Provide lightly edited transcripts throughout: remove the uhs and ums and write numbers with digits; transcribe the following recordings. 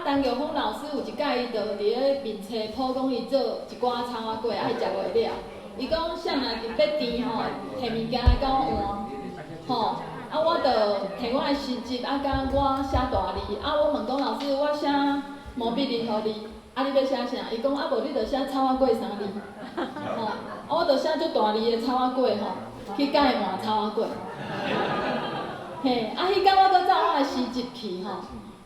陳玉峰老師有一擺伊就佇咧面冊 po 講伊做一寡草仔粿，啊伊食袂了。伊講啥人欲甜吼，提物件來共我換，吼。啊，我就提我的詩集，啊，佮我寫大字，啊，我問講老師，我寫毛筆字予你，啊，你欲寫啥？伊講啊，無你就寫草仔粿三字，吼，啊，我就寫足大字的草仔粿吼，去共伊換草仔粿。嘿，啊，彼工我閣走我的詩集去吼，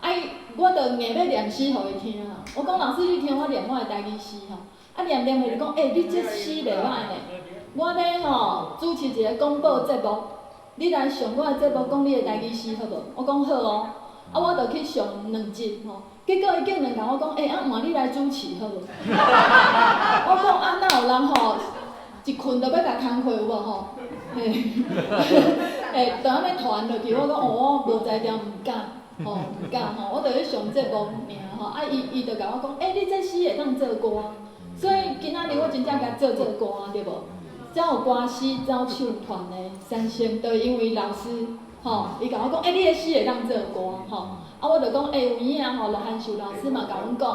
啊，伊我就硬欲念詩予伊聽啦。我講老師，你聽我念我的台語詩吼，啊念念伊就講，欸，你這詩袂歹呢。我咧吼主持一個廣播節目，你來上我的節目講你的台語詩好無？我講好哦。啊，我就去上兩集吼，結果伊竟然共我講，欸，啊換你來主持好無？我講啊，哪有人吼一睏就欲共工課有無吼？嘿，欸，就按呢傳落去，我講哦，我無才調毋敢，吼，毋敢吼，我就去上節目爾吼，啊，伊伊就共我講，欸，你這詩會當做歌，所以今仔日我真正共做做歌，對無？才有歌詩走唱團的產生，就因為老師，吼，伊共我講，欸，你的詩會當做歌，吼，啊，我就講，欸，有影吼，羅漢秀老師嘛共阮講，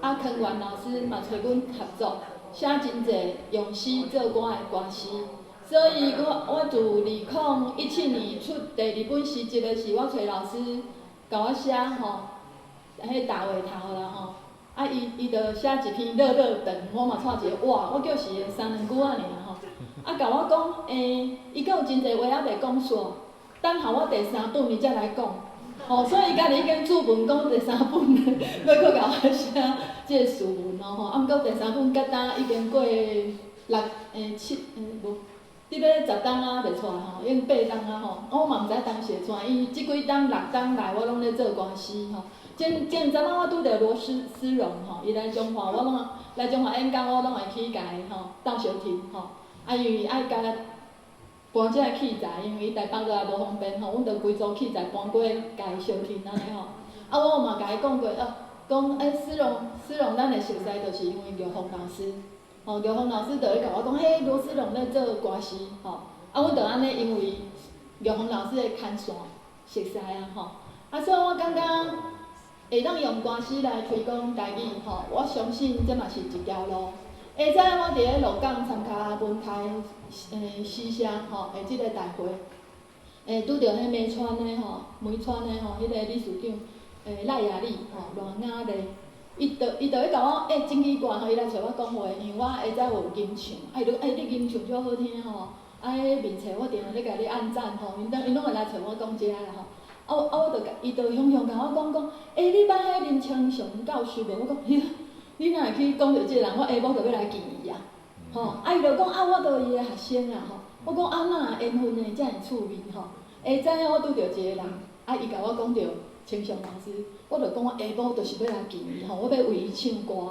啊，康元老師嘛揣阮合作，寫真濟用詩做歌的歌詞。所以我我自2017年出第二本詩集的時，我揣老師共我寫吼，彼大話頭啦吼，啊伊伊就寫一篇樂樂長，我嘛帶一個哇，我叫是三兩句仔爾吼，啊共我講，欸，伊閣有真濟話猶未講煞，等候我第三本伊才來講，吼，所以伊家己已經注文講第三本欲閣共我寫這個序文咯吼，啊毋過第三本佮今已經過六欸七欸無。佇咧10冬仔袂出來吼，已經8冬啊吼，我嘛毋知當時會怎，因為這幾冬六冬來我攏咧做歌詩吼。前前陣仔我拄著羅思思榮吼，伊來彰化，我攏來彰化演講，我攏會去共伊吼鬥相挺吼。啊，因為愛共搬這个器材，因為伊台北落來無方便吼，阮就規組器材搬過共伊相挺按呢吼。啊，我嘛共伊講過，哦，講欸思榮思榮，咱會熟似，就是因為玉鳳老師。吼，玉鳳老師就咧共我講，彼羅思榮咧做歌詞，吼，啊，阮就按呢，因為玉鳳老師的牽線熟似啊，吼，啊，所以我感覺會當用歌詞來推廣台語，吼，我相信這嘛是一條路。下早我佇咧鹿港參加文開詩社吼的這個大會，拄著彼梅川的吼，梅川的吼，彼個理事長，賴雅麗吼，賴雅麗。伊就伊就咧共我，欸，真奇怪吼！伊來揣我講話，因為我下早有吟唱，啊，伊就講，欸，你吟唱足好聽吼，啊，彼面冊我定定咧共你按讚吼，𪜶攏𪜶攏會來揣我講這啦吼。啊啊，我就共伊就雄雄共我講講，欸，你捌彼林清雄教授無？我講，你哪會去講著這個人？我下晡就欲來見伊啊！吼，啊，伊就講啊，我都伊的學生啊吼。我講啊，哪緣分會遮爾趣味吼？下早我拄著一個人，啊，伊共我講著清雄老師，我就講我下晡就是欲來見伊吼，我欲為伊唱歌，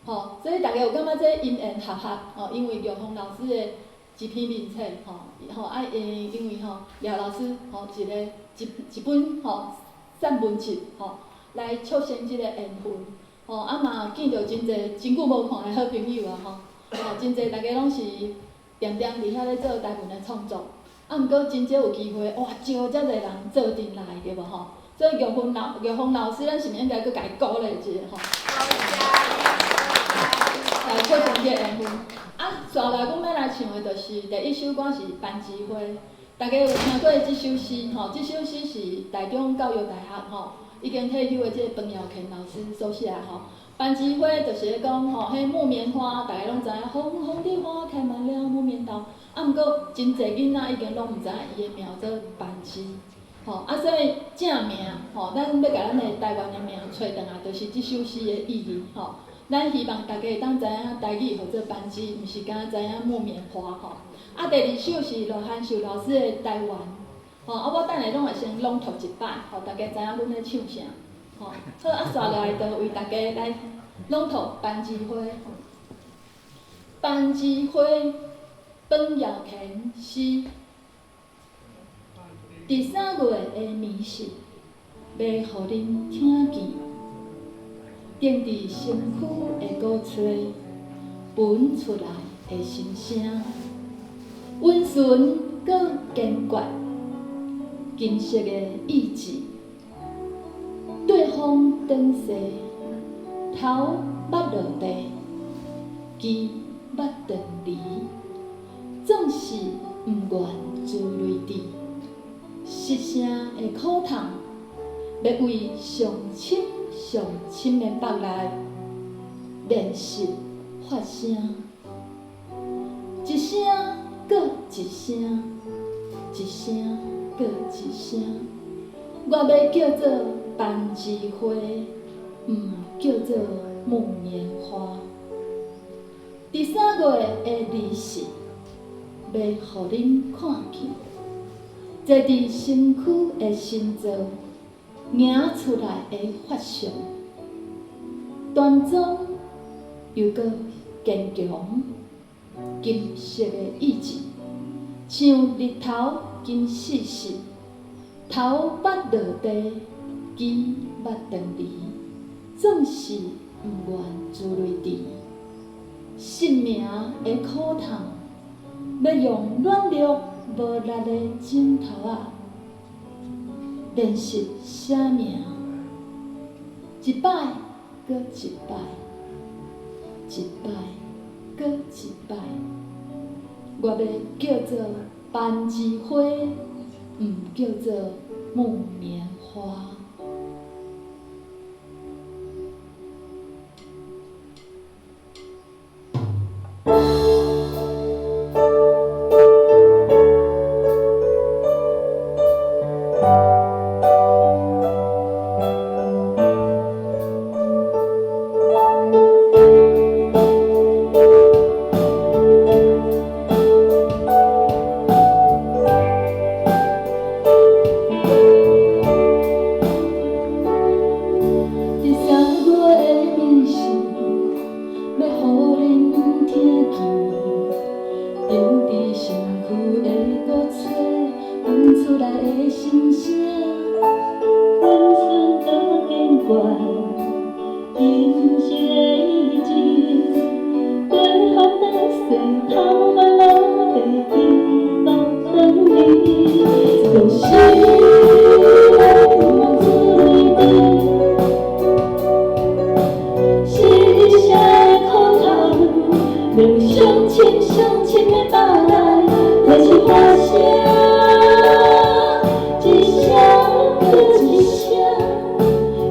吼，所以大家有感覺這因緣合合吼，因為玉鳳老師的一篇面冊吼，吼啊，因為吼廖老師吼一個一一本吼散文集吼，來促成這個緣分，吼啊嘛見著真濟真久無看的好朋友啊吼，吼真濟大家攏是定定佇遐咧做台文的創作，啊毋過真少有機會哇招遮濟人做陣來對無吼？所以玉芬老玉鳳老師，咱是毋是應該閣共伊鼓勵一下吼？來促成這個緣分。啊，紲來阮欲來唱的就是第一首歌是《攀枝花》，大家有聽過這首詩吼？這首詩是台中教育大學吼已經退休的這個彭耀乾老師所寫吼。攀枝花就是咧講吼，彼木棉花，大家攏知影，紅紅的花開滿了木棉道。啊，毋過真濟囡仔已經攏毋知影伊的名做攀枝。吼，啊，所以正名吼，咱欲共咱的台灣的名揣轉來，就是這首詩的意義吼。咱希望大家會當知影台語號做攀枝，毋是干焦知影木棉花吼。啊，第二首是羅漢秀老師的《台灣》吼，啊，我等下攏會先朗讀一擺，予大家知影阮咧唱啥。吼，好，啊，紲落來就為大家來朗讀《攀枝花》。攀枝花，彭耀乾詩。佇三月的暝時，欲予恁聽見，釘佇身軀的鼓吹，分出來的心聲，溫順閣堅決，金色的意志，對風風轉勢，頭捌落地，枝捌斷離，總是毋願珠淚滴。失聲的苦痛，欲為上深上深的腹內練習發聲，一聲閣一聲，一聲閣一聲。我欲叫做攀枝花，毋叫做木棉花。佇3月的20，欲予恁看見，坐佇身軀的心臟凝出來的法相，端莊又閣堅強，金色的意志，像日頭金絲絲，頭捌落地，枝捌斷離，總是毋願珠淚滴。失明的苦痛，欲用軟弱無力的指頭仔練習寫名，一擺閣一擺，一擺閣一擺。我欲叫做攀枝花，毋叫做木棉花。佇3月的暝時，欲予恁聽見，沉佇身軀的骨髓，阮出來的心聲。阮孫閣堅懸，金色的意志，過煩惱世，頭髮落地，希望斷離，總是毋願珠淚滴。失聲的苦痛，欲用上深上深的腹內，提起發聲，一聲閣一聲，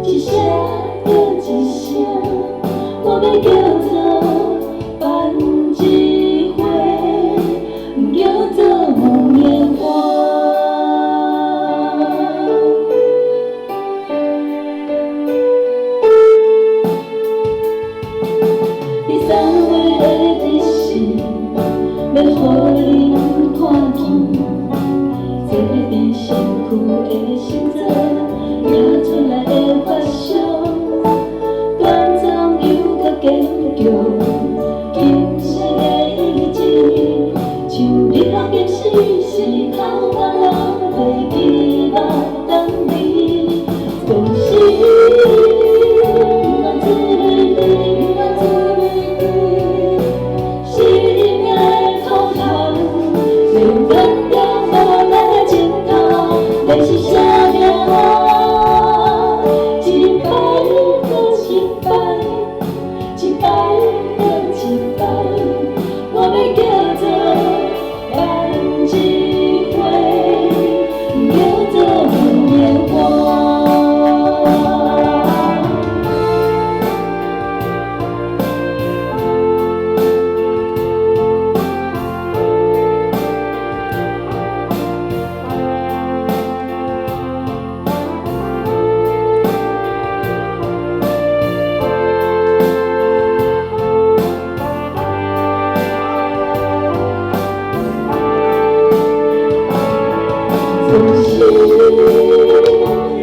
一聲閣一聲，我欲叫做攀枝花，毋叫做木棉花。佇3月的日時，欲予恁看見，坐佇身軀的心臟，凝出來的法相，端莊又閣堅強，金色的意志，像日頭金絲絲，頭髮落地，希望斷離，總是毋願珠淚滴，毋願珠淚滴。失明的苦痛，欲用軟弱無力的指頭練習寫名，一擺閣一擺，一擺閣一擺，我欲叫做攀枝花，毋叫做木棉花。總是毋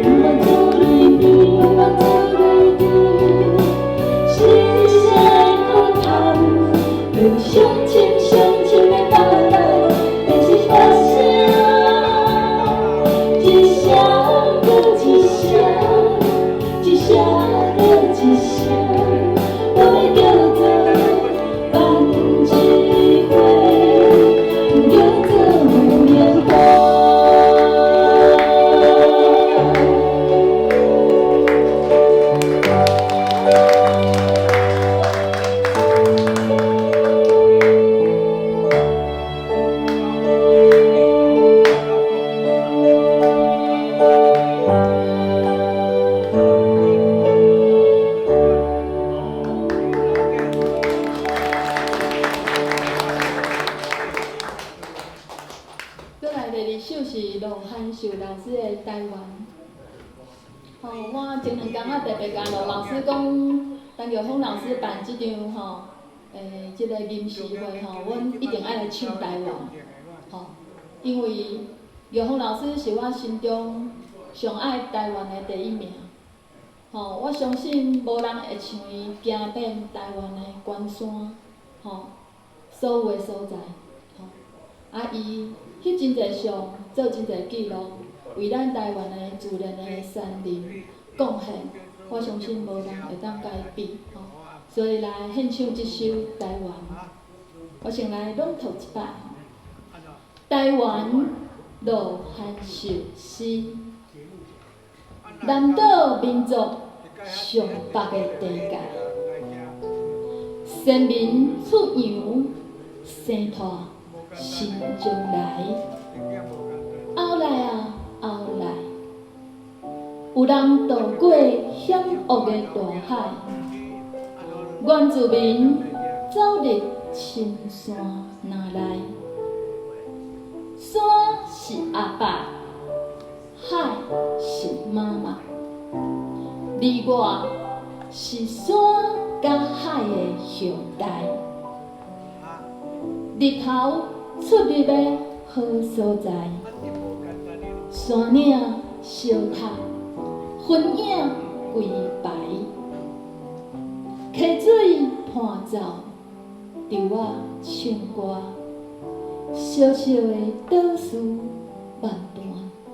願珠淚滴，毋願珠淚滴。失聲的苦痛，欲用上深上深的腹內練習發聲，一聲閣一聲，一聲閣一聲，我欲叫做攀枝花，毋叫做木棉花。閣來第二首是羅漢秀老師的《台灣》。吼，我前兩工仔特別共羅老師講，陳玉峰老師辦這場吼，這个臨時會吼，阮一定愛來唱《台灣》吼，因為玉峰老師是我心中上愛台灣的第一名。吼，我相信無人會像伊行遍台灣的關山，吼，所有的所在，吼，啊，伊翕真濟相，做真濟記錄，為咱台灣的自然的山林貢獻，我相信無人會當共伊比，吼。所以來獻唱這首《台灣》，我先來朗讀一擺。台灣羅漢秀詩，南島民族上北的地界，先民出洋生湠新将來，後來啊後來，有人渡過險惡的大海，原住民走入深山林內，山是阿爸，海是媽媽，你我是山佮海的後代，日頭出入的好所在，山嶺小塔，雲影規排，溪水伴奏，稻仔唱歌，小小的島嶼萬般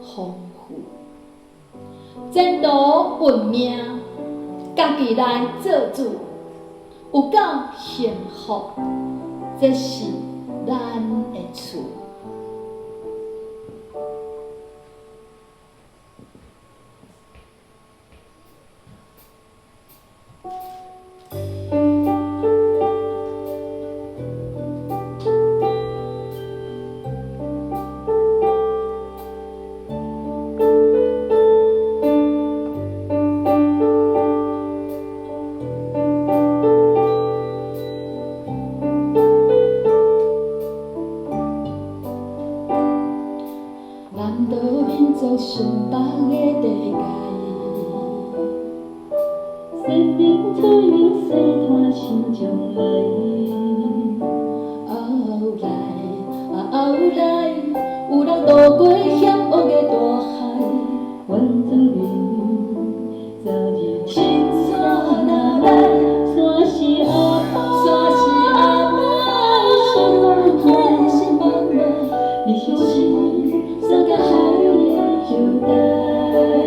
豐富，前途運命，家己來做主，有夠幸福，這是咱的厝。南島民族上北的地界，先民出洋生湠新将來，後來啊後來，有人渡過險惡的大海，原住民走入深山林內，山是阿爸，山是阿爸，海是媽媽，你是山佮海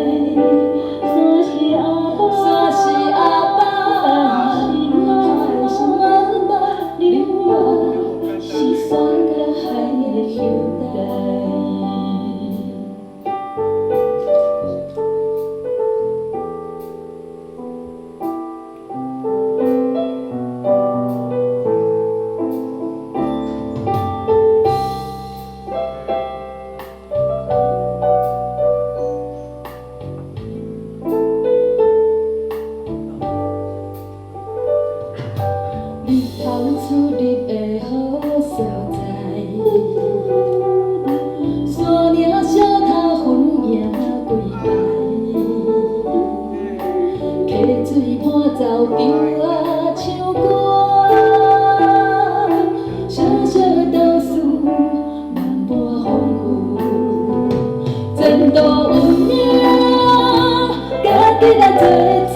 的後代。山是阿爸，山是阿爸，海是媽媽，你我是山佮海的後代。日頭出入的好所在，山嶺小塔雲影規排，溪水伴奏稻仔唱歌，小小的島嶼萬般豐富，前途運命，家己來做主，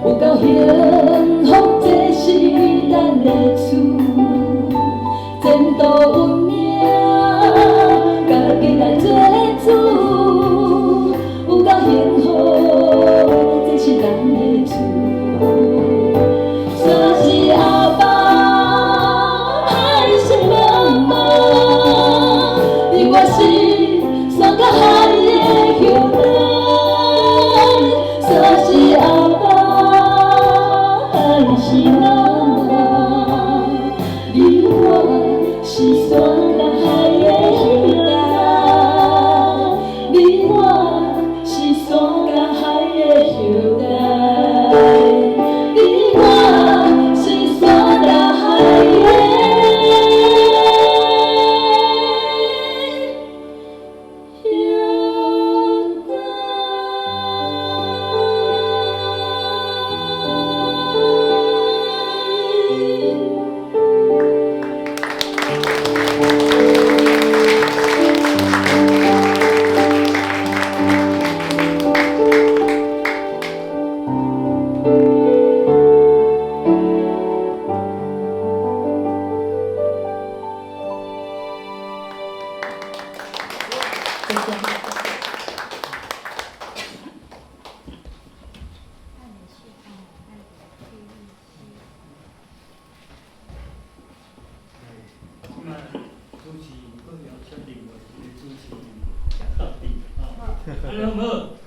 有夠幸福，這是咱的厝。前途運命，家己來做主，有夠幸福，這是咱的厝。山是阿爸，海是媽媽，你我是山佮謝謝。主持閣邀請另外一个主持人食到底吼，按呢好毋好？